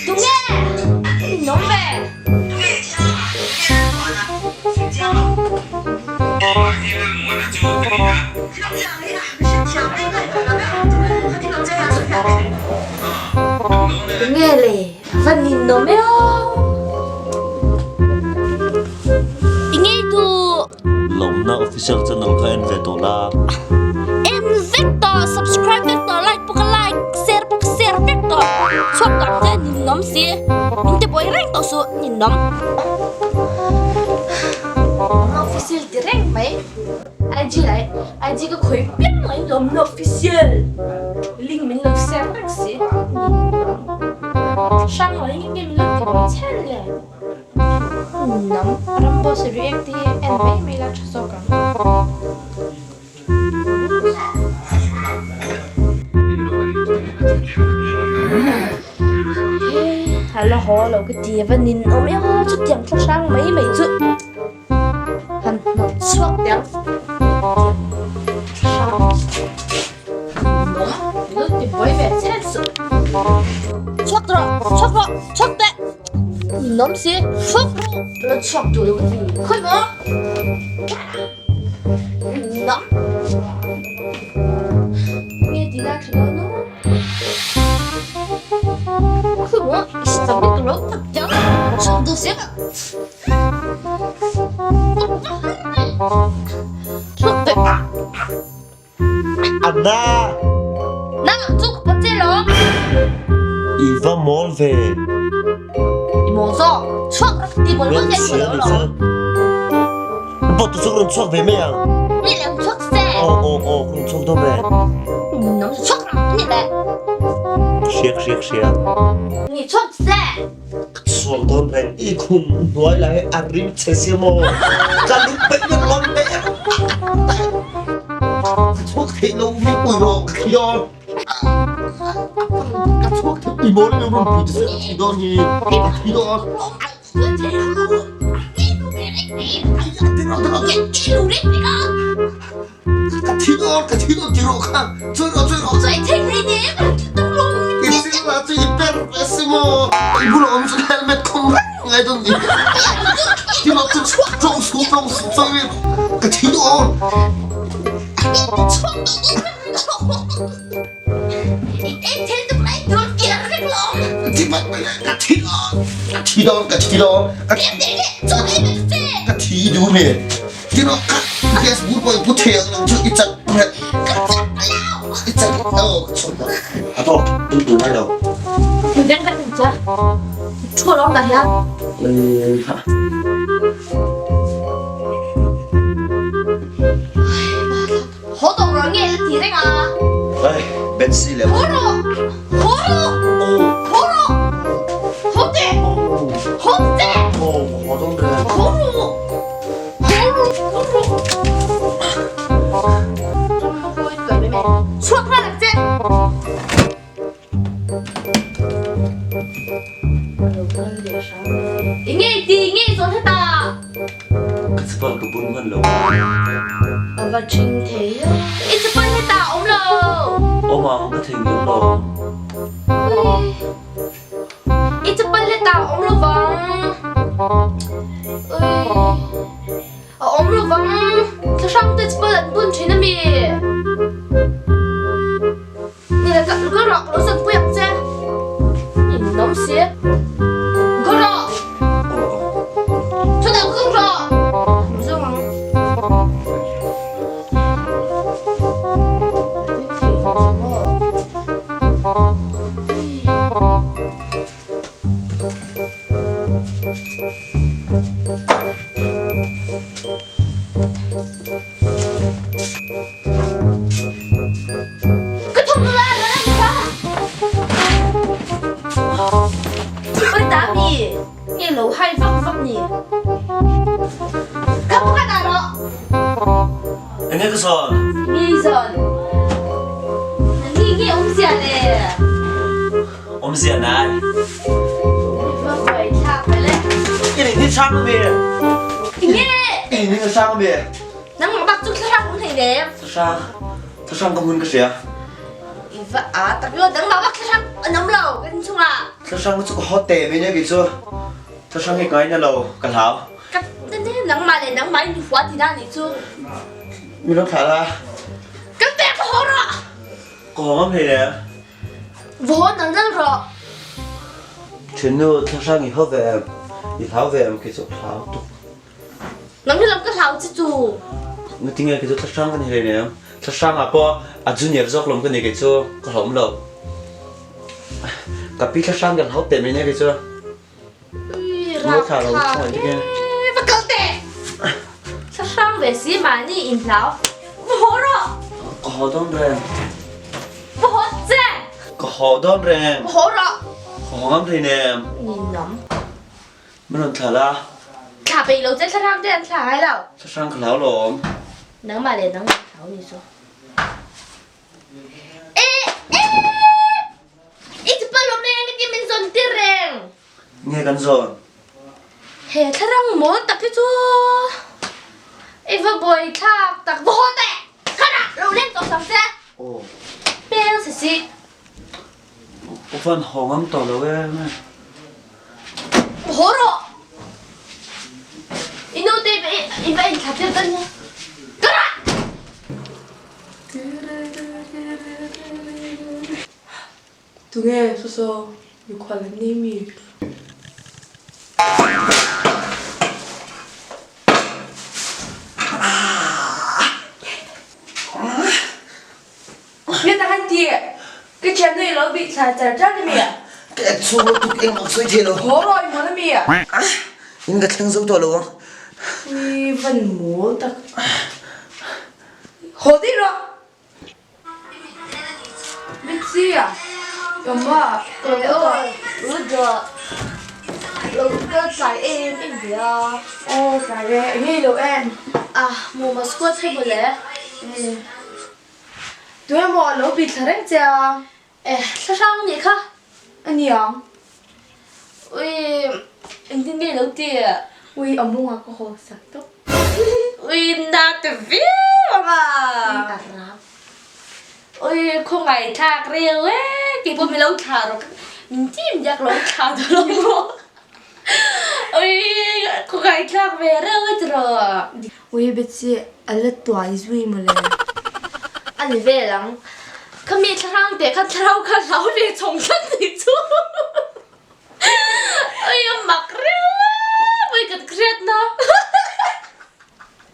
Tunge? Ninawm ve. Tunge le? A va ninawm e aw. I ngei duh. Lawmna official channel kha en ve tawh la. En vek tawh, subscribe vek tawh, like pawh ka like, share pawh ka share vek tawh. Chhuak tawh ang che ninawm si. Min ti buai reng tawh suh ninawm. Lawmna official ti reng mai. IG lai IG ka khawi piang mai lawmna official link min lo share reng si. Ninawm. Hrang lo hi nge min lo ti buai chhen le. Hnam Ramboss react te hi en mai mai la tha zawk ang. A la haw lo ka ti a va nin awm em a chutiang thla hrang mai mai chu han hnawt chhuak teh ang. Hnawm lo ti buai ve chhet suh. Chhuak rawh chhuak rawh chhuak teh. Ninawm si chhuak rawh. La chhuak duh lo ka ti. Khawi maw? Ninawm. Nge ti lai tha dawn a. Khawi maw? I sam hi ka lo tak chiang. Chhuak duh si ka. Chhuak teh. Anna! Nang chu ka pawt che lo. I va mawl ve. I mawl zawk. Chhuak rak ti mawl mawl che i mawl lo. Bawt tu chu ka rawn chhuak ve mai ang. Ni le chhuak se. Aw aw aw ka rawn chhuak dawn ve. Ninawm chu chhuak rak ni le. Hriak hriak hriak. Ni chhuak se. Ka chhuak dawn reng i khum hnuai lah hi a rim che sia maw? Ka lung peih vek lo ni em? Ka chhuak theih lo mi pui rawh ka thi dawn. Ka chhuak theih i mawl in rawn pui te se ka thi dawn hi ka thi dawn. Ka thi dawn ka thi dawn ti rawh kha choi rawh choi rawh. Choi thei thei ne I sil la chu i per ve si maw i bulah awm chu helmet khum reng ngai dawn ni. Ti rawh chu tawng su tawng su choi ka thi dawn. Ka thi dawn ka thi dawn ka thi dawn ka thi duh me. Tino ka gas bur pawh i pu thei ang lo chu i chat i chat oh ka chhun a to tu tu ngai lo. Deng kan cha. Thu long dah hian. Haw tawh rawh nge la ti reng a. Ai, Betsy le. Haw rawh! Haw rawh! Haw rawh! Haw teh! Haw teh! Aw, haw dawn reng. Haw rawh! Haw rawh! Haw rawh! Chhuak nghal ang che! Enge i ti? Nge i zawn hetah? Ka chapal ka bun hman lo. A va ṭhing thei a. I chapal hetah a awm lo. Awm ang, ka theihnghilh lo. I chapal hetah a awm lo vang. A awm lo vang. Thlahrang te chapal an bun ṭhin a mi? Nila ka ka rawh ka lo san pui ang che. Ninawm si. Ka rawh. Chutah ka rawh. Zawng ang. ka zawn. Nge i zawn? Nge nge awmzia le? Awmzia nai. Va buai thlak ve le. I ning hi hrang mi. Nge? I ning hi hrang mi. Nangmah bak cu thlarang um hlei nem. Thlarang thlarang ka mun ka hria. I va a tak yo nangmah bak thlarang an um lo kan chungah. Thlarang cu ka hot te mi ne ki cu. Thlarang hi ngai na lo ka hlau. Ka nangmah le nangmah in hua ti na nih cu. Mi lo thla la. Kan pek ka ho ro. Ka ho ngam hlei le. Va ho nang nal ro. Ṭhinu thlahrang i ho ve em, i hlau ve em khi cu hlau tuk. Nang hi lam ka hlau ci cu. Na tinge khi cu thlahrang kan hi nem. Thlahrang ah pawh a junior zawk lom kan ni kei cu ka hlom lo. Ka pi thlahrang kan hau te mi ne kei cu. Rak thla va kal te. Thlahrang ve si ma ni in hlau. Va ho ro. Ka ho don reng. Va ho che. Ka ho don reng. Va ho ro. Ka ho ngam thei nem. Ni nom. Min rawn thla la. Thla pe lo che thlahrang te an thla ngai lo. Thlahrang ka hlau lawm. Nangmah le nangmah hlau ni cu. Eh eh I palom le ni ki min zon ti reng. Nge kan zawn. He thlarang mawl tak hi cu. I va buai thlak tak va ho te. Khana lo len to sang se. Oh. Pel se si. Ufan hongam to lo e. Ho ro. Inu te i va in thla tir tan ya. Kara. Tunge soso mikhual an nei mi? Bia tak an ti. Ka thian nu i lo bih thla char char ni mi. Ka ek chung lo tuk eng mak soi the lo. Ho roi mo na mi. In ka thleng zo to lo. Ui van mawl tak. Ho dih rawh. Mitzi ah Mama Lo tlai em em ve a. Aw tlai e, ngei lo em. Ah, mu ma squat hei bole. Tuemaw a lo bih thla reng che a. Eh, thlahrang nih kha. A niang. Ui, engtin nge lo ti? Ui, a mung ah ka haw sak tuk. Ui, na te viau anga. Ui, a rap. Ui, khawngaih thlak reu e. Kei pawh mi lo thla rawk. Min tim diak lo thla tu lo maw. Ui, khawngaih thlak ve reu e tiraw. Ui, Betsy, a la tuai zui mawle. A ni vel ang. Khami thlarang te kha thlarau kha hlau ve chong tlat ni chu. Ui, a mak reu e. Ui, kan hriat na.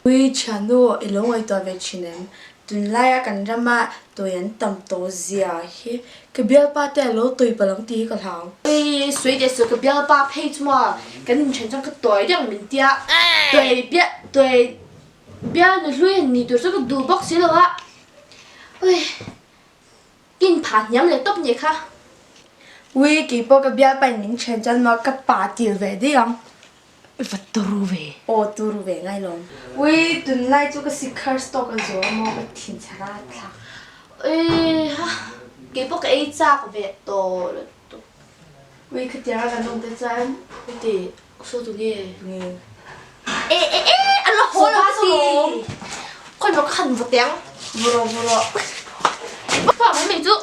Ui, thiannu, i lo ngaihtuah ve thin em? Tunlaia kan rama tawi an tam tawh zia hi ka bialpa te a lo tawi palh ang tih hi ka hlau. Ui, sui te su ka bialpa phei chu maw kan inthen chuan ka tawi deuh min tia. Tawi bia tawi bial nu hlui han ni tur chu ka duh bawk si lo a. Ui, kin pha hniam leh tawp nih kha. Ui, keipawh ka bialpa in min then chuan maw ka pa til ve daih ang. Va turu ve. Aw turu ve ngai lawm. Ui tunlai chu ka sikhar stock a zual maw ka thin chara thlak. Ui ha keipawh ka ei chak ve tawh lutuk. Ui khatiang a kan awm te chuan. Ti so tu nge. Nge. E e e a la haw lo ti. Khoi maw ka han va teng. Vuro vuro. Pa mai mai chu.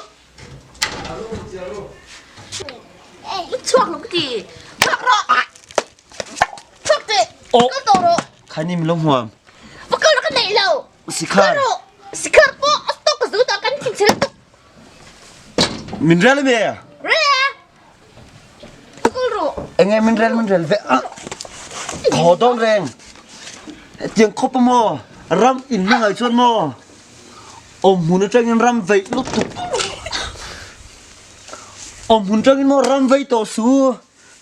Chuak lo ka ti. Chuak rawh. Chuak ti. Kal to rawh. Khani mi lo hmuam. Va kal rawh ka neih lo. Sikhar. Sikhar pawh a stok ka zu ta kan thin chil tuk. Min rel me. Re. Kal rawh. Enge min rel min rel ve. Kho dong reng. Tiang khop mo. Ram in na ngai chuan mo. Awmhmun atangin ram veih lutuk. Awmhmun atangin maw ram vei tawh su.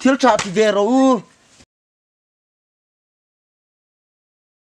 Thil tha ti ve rawh u.